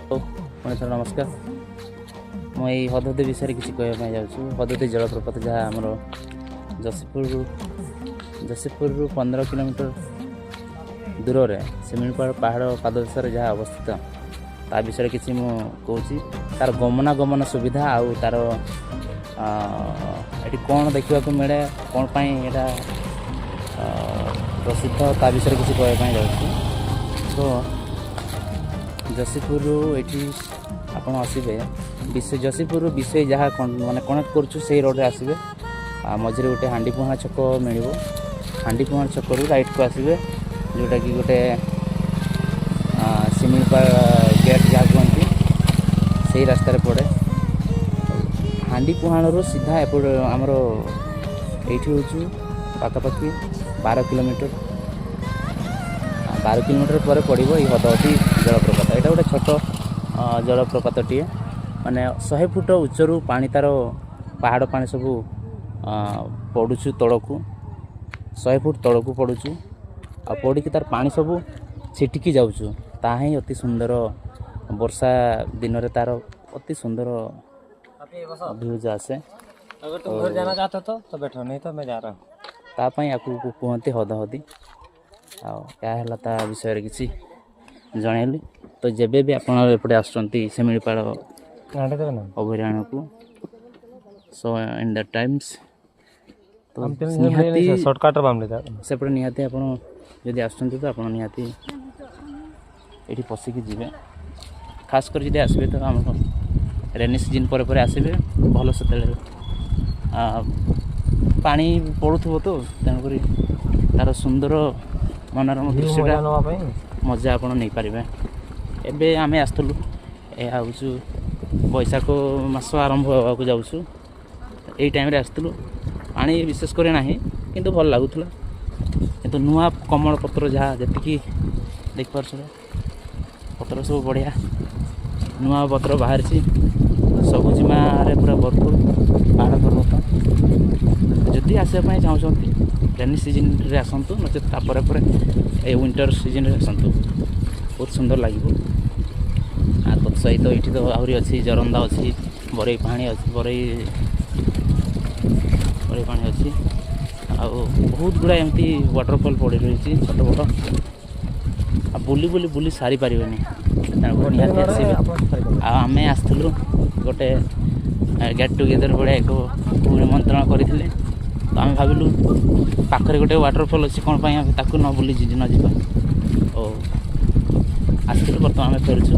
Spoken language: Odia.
ପୁଣି ଥରେ ନମସ୍କାର। ମୁଁ ଏଇ ହଦହଦି ବିଷୟରେ କିଛି କହିବା ପାଇଁ ଯାଉଛି। ହଦହଦି ଜଳପ୍ରପାତ, ଯାହା ଆମର ଯଶୀପୁରରୁ 15 କିଲୋମିଟର ଦୂରରେ ଶିମିଳିପାଳ ପାହାଡ଼ ପାଦଦେଶରେ ଯାହା ଅବସ୍ଥିତ, ତା ବିଷୟରେ କିଛି ମୁଁ କହୁଛି। ତାର ଗମନାଗମନ ସୁବିଧା ଆଉ ତାର ଏଠି କ'ଣ ଦେଖିବାକୁ ମିଳେ, କ'ଣ ପାଇଁ ଏଇଟା ପ୍ରସିଦ୍ଧ, ତା ବିଷୟରେ କିଛି କହିବା ପାଇଁ ଯାଉଛି। ତ ଯଶୀପୁରରୁ ଏଠି ଆପଣ ଆସିବେ, ଯଶୀପୁରରୁ ବିଷୟ ଯାହା ମାନେ କନେକ୍ଟ କରୁଛୁ, ସେଇ ରୋଡ଼ରେ ଆସିବେ। ଆଉ ମଝିରେ ଗୋଟେ ହାଣ୍ଡିପୁହାଣ ଛକ ମିଳିବ। ହାଣ୍ଡିପୁହାଣ ଛକରୁ ରାଇଟ୍କୁ ଆସିବେ, ଯେଉଁଟାକି ଗୋଟେ ଶିମିଳିପାଳ ଗେଟ୍ ଯାହା କୁହନ୍ତି, ସେଇ ରାସ୍ତାରେ ପଡ଼େ। ହାଣ୍ଡିପୁହାଣରୁ ସିଧା ଏପଟ ଆମର ଏଇଠି ହେଉଛୁ ପାଖାପାଖି 12 କିଲୋମିଟର। 12 କିଲୋମିଟର ପରେ ପଡ଼ିବ ଏଇ ହଦହଦି ଜଳପ୍ରପାତ। ଏଇଟା ଗୋଟେ ଛୋଟ ଜଳପ୍ରପାତଟିଏ। ମାନେ 100 ଫୁଟ ଉଚ୍ଚରୁ ପାଣି, ତାର ପାହାଡ଼ ପାଣି ସବୁ ପଡ଼ୁଛୁ ତଳକୁ, 100 ଫୁଟ ତଳକୁ ପଡ଼ୁଛୁ ଆଉ ପଡ଼ିକି ତାର ପାଣି ସବୁ ଛିଟିକି ଯାଉଛୁ। ତାହା ହିଁ ଅତି ସୁନ୍ଦର। ବର୍ଷା ଦିନରେ ତାର ଅତି ସୁନ୍ଦର ଭ୍ୟୁଜ୍ ଆସେ। अगर तुम घर जाना चाहते हो तो बैठो, नहीं तो मैं जा रहा हूँ। ତା ପାଇଁ ଆକୁ କୁହନ୍ତି ହଦହଦି। ଆଉ ଏହା ହେଲା ତା ବିଷୟରେ କିଛି ଜଣେଇଲି। ତ ଯେବେ ବି ଆପଣ ଏପଟେ ଆସୁଛନ୍ତି ଶିମିଳିପାଳ ଗାଁଟେ ଦେବେ ନା? ଅଭୟାରଣ୍ୟକୁ, ସୋ ଇନ୍ the Times ତ ନିହାତି ସର୍ଟକଟ୍ରେ ବାମଲେ। ସେପଟେ ନିହାତି ଆପଣ ଯଦି ଆସୁଛନ୍ତି, ତ ଆପଣ ନିହାତି ଏଇଠି ପଶିକି ଯିବେ। ଖାସ୍ କରି ଯଦି ଆସିବେ, ତ ଆମର ରେନି ସିଜନ୍ ପରେ ପରେ ଆସିବେ ଭଲ। ସେତେବେଳେ ପାଣି ପଡ଼ୁଥିବ, ତ ତେଣୁକରି ତା'ର ସୁନ୍ଦର ମନୋରମ ଦୃଶ୍ୟଟା ମଜା ନେବା ପାଇଁ ମଜା ଆପଣ ନେଇପାରିବେ। ଏବେ ଆମେ ଆସିଥିଲୁ, ଏହା ହେଉଛୁ ବୈଶାଖ ମାସ ଆରମ୍ଭ ହେବାକୁ ଯାଉଛୁ, ଏଇ ଟାଇମ୍ରେ ଆସିଥିଲୁ। ପାଣି ବିଶେଷ କରି ନାହିଁ, କିନ୍ତୁ ଭଲ ଲାଗୁଥିଲା। କିନ୍ତୁ ନୂଆ କମଳ ପତ୍ର ଯାହା ଯେତିକି ଦେଖିପାରୁଛନ୍ତି, ପତ୍ର ସବୁ ବଢ଼ିଆ ନୂଆ ପତ୍ର ବାହାରିଛି। ସବୁଜିମାରେ ପୁରା ଭରପୁର ପାହାଡ଼ ପର୍ବତ। ଯଦି ଆସିବା ପାଇଁ ଚାହୁଁଛନ୍ତି, ରେନି ସିଜନ୍ରେ ଆସନ୍ତୁ, ନଚେତ୍ ତାପରେ ପରେ ଏ ୱିଣ୍ଟର ସିଜନ୍ରେ ଆସନ୍ତୁ, ବହୁତ ସୁନ୍ଦର ଲାଗିବ। ଆଉ ତତ୍ ସହିତ ଏଇଠି ତ ଆହୁରି ଅଛି, ଜରନ୍ଦା ଅଛି, ବରେଇ ପାଣି ଅଛି, ବରେଇ ପାଣି ଅଛି। ଆଉ ବହୁତ ଗୁଡ଼ାଏ ଏମିତି ୱାଟରଫଲ୍ ପଡ଼ି ରହିଛି ଛୋଟ ବଡ଼, ଆଉ ବୁଲି ବୁଲି ବୁଲି ସାରିପାରିବେନି। ତେଣୁକରି ନିହାତି ଆସିବେ। ଆପଣ ସାରିପାରିବେ। ଆଉ ଆମେ ଆସିଥିଲୁ, ଗୋଟେ ଗେଟ୍ ଟୁଗେଦର୍ ଭଳିଆ ଏକ ନିମନ୍ତ୍ରଣ କରିଥିଲେ, ତ ଆମେ ଭାବିଲୁ ପାଖରେ ଗୋଟେ ୱାଟରଫଲ୍ ଅଛି, କ'ଣ ପାଇଁ ଆମେ ତାକୁ ନ ବୁଲି ନ ଯିବା। ଓ ଆସିଥିଲୁ, ବର୍ତ୍ତମାନ ଆମେ ଫେରୁଛୁ।